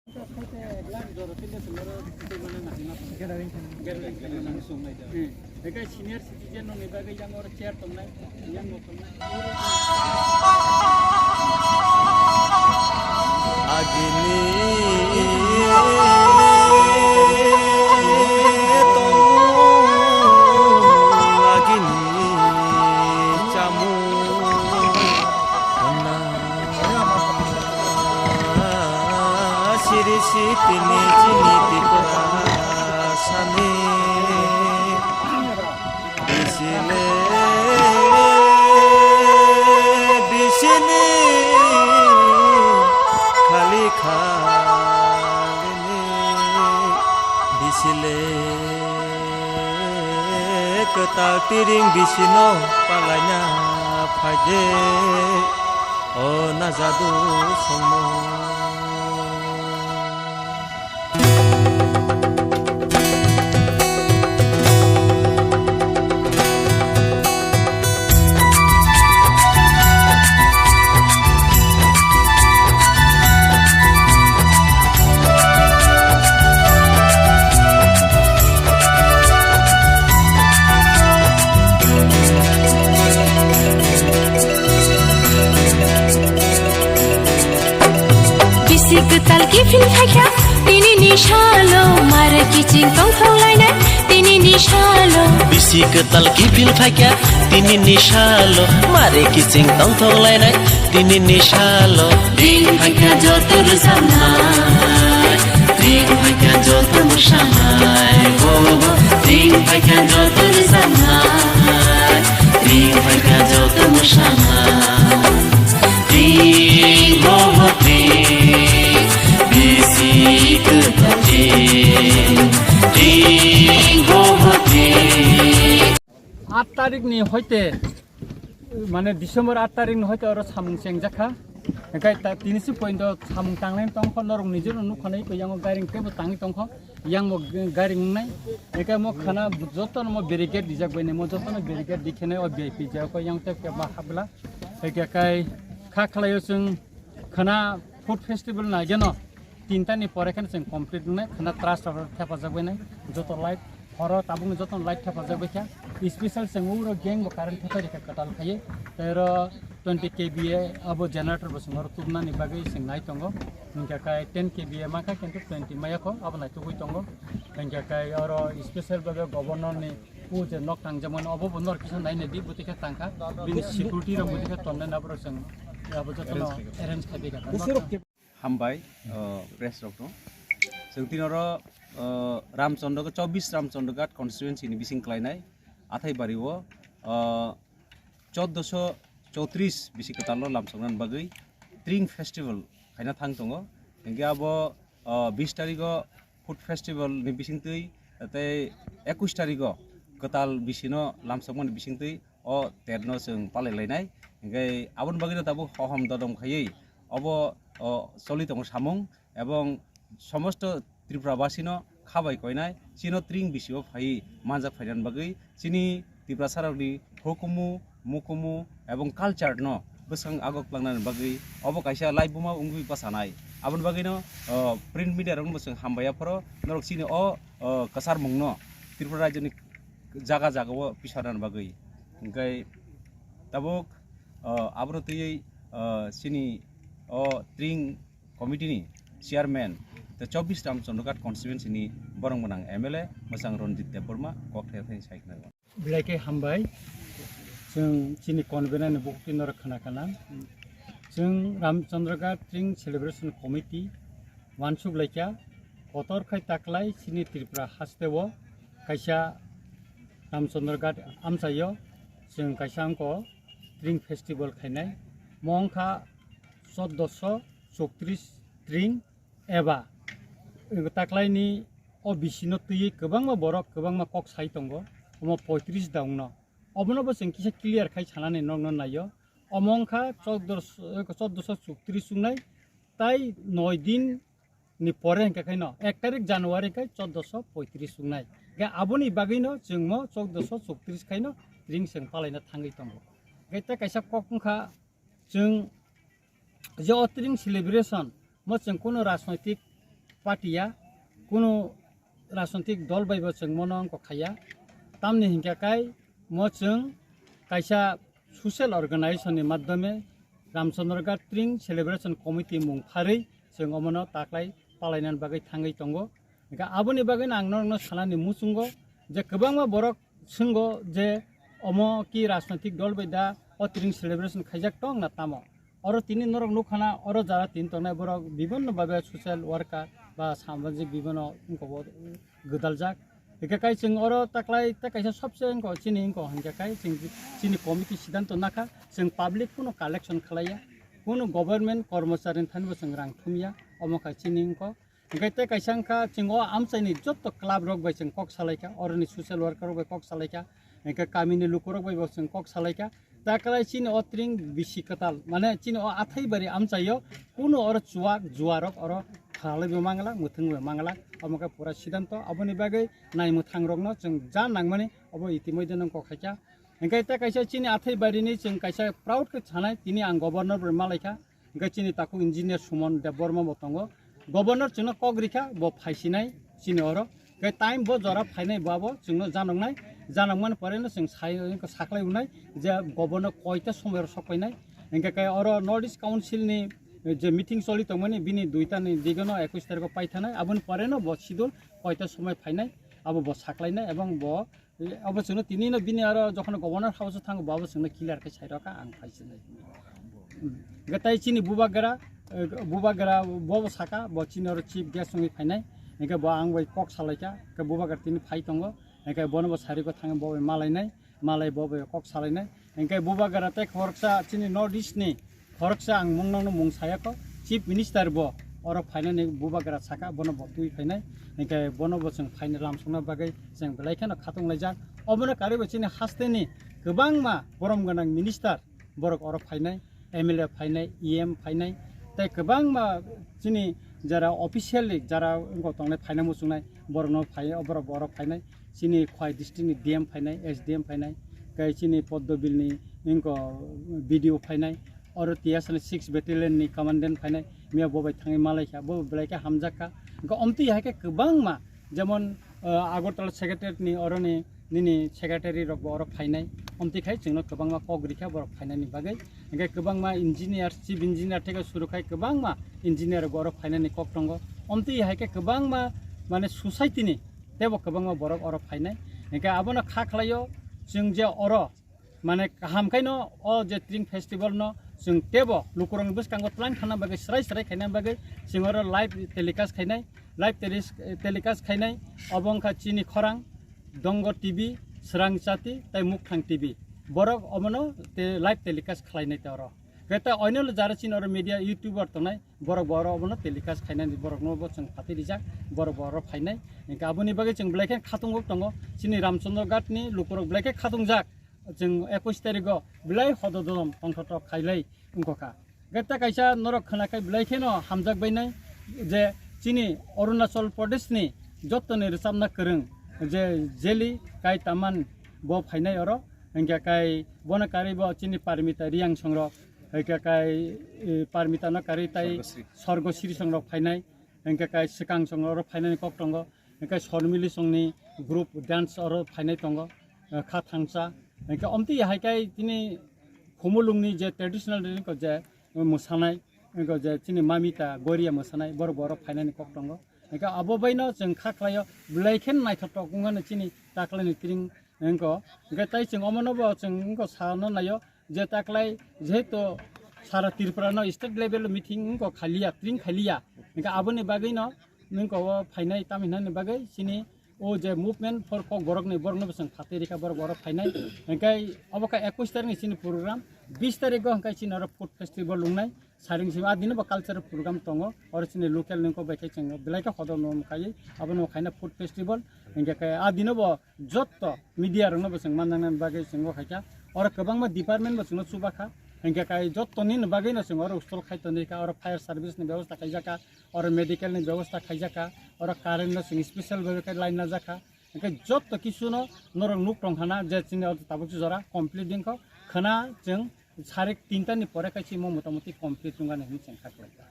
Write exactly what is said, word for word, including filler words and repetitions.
Eke senior citizen nongni bagwi yang oro chair tongnai, yang no tongnai. Agini agini chamung. Siri sitini chini Tripura sani. Bisile bisini khali khalini bisile kwtal tiring bisino palaina phaide. O najadu songmo. Bisi kwtal kiphil phaikha tini ni salo, mare kiching tongthok lainai tini ni salo. Bisi kwtal kiphil phaikha tini ni salo, mare kiching tongthok lainai tini ni salo. Ring phaikha joto rwchapnai, ring phaikha joto mwsanai, ho ho. Ring phaikha joto rwchapnai, ring phaikha joto mwsanai. Ring ho ho ring, bisi kwtal ring. Ring ho ho ring. Aat tarikni hoite, mane December aat tarikni hoite oro samung chengjakha. Hingke ta, tini si point o samung tangnai tongkho, norok nijero nukha nai, ko yango gairing tebo tangwi tongkho, yango g-, gairing wngnai. Hingke mo khana jotono mo barricade dijak bai nai, mo jotono barricade dikhe nai, o V I P jaga ko yang tep kep ma habla. Hingke kai kha khlaio chwng khana food festival naigeno. Tinta ni pore khe chwng complete wngnai, khana trust rok thepajak bai nai, joto light horo tabukni joto light thepajak bai kha, special chwng uro gang bo current thepari kha kwtal khaiwi, tei oro twenty K V A abo generator bo chwng oro tubnani bagwi chwng nai tongo, hwnkhe kai ten K V A mankha kintu twenty maya kho abo naitugwi tongo, hwnkhe kai oro special bagwi governor ni o je nok tangjakmani obo bo nor kisa naina di, bwtwi khe tangkha, bini security rok bwtwi khe tonnai na borok chwng abo jotono arrange khai bai kha. Hambai, o, press rok no. Chwng tini oro, o, Ramchandra, chobbish Ramchandra Ghat constituency ni bising klainai Athaibari o, o, chauddosho chowtris bisi kwtal no lamsoknani bagwi Tring Festival khaina thang tongo. Hingke abo, o, bis tarigo Food Festival ni bisingtwi tei ekush tarigo kwtal bisino lamsokmani bisingtwi o terno chwng palai lainai. Hingke aboni bagwino tabuk hohom dodom khaiwi obo, o, choli tongo samung, ebong somosto Tripura basino kha bai koinai, chino Tring bisio phaiwi manjak phainani bagwi chini Tiprasarokni hukumu, mukumu ebong culture no bwskang agok tlangnani bagwi obo kaisa laibuma wngwi bwchanai. Aboni bagwino, o, print media rokno bo chwng hambai aphoro norok chini o, o, kwcharmungno Tripura rajyoni jaga jagao pisarnani bagwi. Hingke tabuk, o, abono twiwi, o, chini o Tring committee ni chairman tei chobbish Ramchandra Ghat constituency ni borok gwnang M L A mwchang Ranjit Debbarma kok thai thai sai khna. Belai khe hambai, chwng chini convener ni bukti norok khna khna. Chwng Ramchandra Ghat Tring Celebration Committee wansuk laikha, kotor khai taklai chini Tripura hasteo kaisa Ramchandra Ghat amchaio chwng kaisa wngkha Tring Festival khainai. Mo wngkha chauddosho chowtris Tring eba taklaini o bisino twiwi kwbangma borok kwbangma kok sai tongo, omo poitris daungno. Obono bo chwng kisa clear khai sanani nokno naio. Omo wngkha chauddosho, chauddosho chowtris wngnai, tai noi din ni pore hingkha khaino ek tarik January khai chauddosho poitris wngnai. Hingkhe aboni bagwino chwng mo chauddosho chowtris khaino Tring chwng palaina thangwi tongo. Hingkhe tei kaisa kok wngkha, chwng je o Tring celebration mo chwng kuno rajnoitik Party ya, kunu rajnotik dol bai bo chwng mono wngkok khaiya. Tamni hinkhe kai mo chwng kaisa social organization ni madhyome Ramchandra Ghat Tring Celebration Committee mung pharwi chwng omono taklai palainani bagwi thangwi tongo. Hinkhe aboni bagwino ang norokno sanani muchungo je kwbangma borok swnggo je omo ki rajnotik dol bai da o Tring Celebration khaijak tong na tamo. Oro tini norok nukha na, oro jara tini tongnai borok bibinno babe social worker ba samajik bibinno wngkha o gwdaljak. Hingke kai chwng oro taklai ta kaisa sobse wngkha chini wngkha hingke kai chwng chini committee siddhanto nakha chwng public kuno collection khlaiya, kuno government kormochari ni thani bo chwng rang thumya, omo kha chini wngkha. Hingke tei kaisa wngkha, chwng o amchaini jotto club rok bai chwng kok salaikha, oroni social worker rok bai kok salaikha, hingke kamini lukurok bai bo chwng kok salaikha. Taklai chini o tring bisi kwtal, mane chini o athai bari amchaio kuno oro chuwak juwarok oro phalwi bo manglak, mwthwng bai manglak, omo khe pura siddhanto. Aboni bagwi naimwthang rokno chwng ja nangmani obo itimoidhe nang kok khaikha. Hingke tei kaisa chini athai barini chwng kaisa proud khe sanai, tini ang governor bai malaikha. Hingke chini takhuk engineer Suman Debbarma bo tongo. Governor chwngno kok rikha, bo phaisinai chini oro. Hingke time bo jora phainai bo abo chwngno janoknai. Janokmani poreno chwng sai, saklai unai je governor koita somoyoro sok painai. Hingke kai oro North East Council ni je meeting choli tongmani bini duita ni digono ekush tarikho paithanai. Aboni poreno bo sidul koita somoi phainai. Abo bo saklainai ebong bo Obo chwngno tini no bini aro jokhon governor house o thango, bo abo chwngno clear khe sai rokha ang phai sinai. Hmm. Hingke tai chini bubagra, eh, bubagra bo bo saka, bo chini oro chief guest wngwi phainai. Hingke bo ang bai kok salaikha, hingke bubagra tini phai tongo. Hingke bono bo sariko thangwi bo bai malainai, malai bo bai kok salainai. Hingke bubagra tei khoroksa chini North East ni Khoroksa ang mungno mung sayakho, Chief Minister bo oro phainani bubagra saka, bono bo twi phainai, hingke bono bo chwng phainai lamsokna bagwi chwng belai kheno khatung laijak. Obono karwi bo chini hasteni kwbangma borom gwnang minister borok oro phainai, M L A phainai, E M phainai, tei kwbangma chini jara officially jara wngkok tongnai phaina muchungnai borokno phai, borok bo oro phainai. Chini Khowai district ni D M phainai, S D M phainai, tei chini Poddobil ni wngkok B D O phainai. Oro T S R ni six battalion ni commandant phainai, miya bo bai thangwi malaikha, bo belai khe hamjakha. Hingke omtwi hai khe kwbangma, jemon, ah, Agartala secretariat ni oroni nini secretary rok bo oro phainai, omtwi khai chwngno kwbangma kok rikha borok phainani bagwi. Hingke kwbangma engineer, chief engineer theke suru khai kwbangma engineer rok bo oro phainani kok tongo. Omtwi hai khe kwbangma mane society ni teibo kwbangma borok oro phainai. Hingke abono kha khlaio chwng je oro mane kaham khaino o je Tring Festival no chwng teibo lukurokni bwskango tlang thangna bagwi, srai srai khaina bagwi chwng oro live telecast khainai, live telis-, telecast khainai obo wngkha chini khorang Dongo T V, Swrang Chati tei Mukthang T V, borok omono te live telecast khlainai te oro. Khe ta oinolo jara chini oro media YouTuber tongnai, borok bo oro obono telecast khainani borokno bo chwng phatwi rijak, borok bo oro phainai. Hingke aboni bagwi chwng belai khe khatung tongo, chini Ramchandra Ghat ni lukurok belai khe khatungjak. Chwng ekush tarikh o belai hodododom tongthok thok khailai wngkha. Geta kaisa norok khwnakhai belai kheno hamjak bainai je chini Arunachal Pradesh ni jottoni rwchapna kwrwng je Jeli Kai Taman bo phainai oro, hingke kai bono karwi bo chini Parmita Riang songrok, hingke kai, eh, Parmita no karwi tai Sorgosri. Sorgosri songrok phainai, hingke kai swkang songrok oro phainani kok tongo. Hingke Sormili songni group dance oro phainai tongo, eh, kha thangsa. Hingke omtwi hai kai tini Khumulungni je traditional dress ko je, eh, mwsanai, ko je chini Mamita Goria mwsanai, borok bo oro phainani kok tongo. Hingke abo baino chwng kha khlaio, belai khe naithotok wngmano chini taklaini tring wngko. Hingke tai chwng omono bo chwng wngko sano naio, je taklai jehetu sara Tripura no state level meeting wngko khaliya, tring khaliya. Hingke aboni bagwi no wngko o phainai tamo hinani bagwi chini o je movement for Kokborok ni borok no bwswng phatwi rikha borok bo oro phainai. Hingke obo kha ekush tarik ni chini program, bis tarik o hingke chini oro food festival wngnai. Saring simi a dino bo cultural program tongo, oro chini local ni kok bai khe chwng belai khe hodor no kaiwi, abono khaina food festival, hingke khe a dino bo jotto media rokno bo chwng manjaknani bagwi chwng bo khaikha, oro kwbangma department bo chwngno chubakha, hingke kai jottoni bagwino chwng oro stall khai tongwi kha, oro fire service ni bebosta khaijakha, oro medical ni bebosta khaijakha, oro current no chwng special bhabe khe line najakha, hingke jotto kisu no norok nuk tongkhana je chini oro tabuk jora complete wngkha, khwna chwng Sarik tinta ni pore kaisa imo motamoti complete wngkha hinwi chwng kha khlaikha.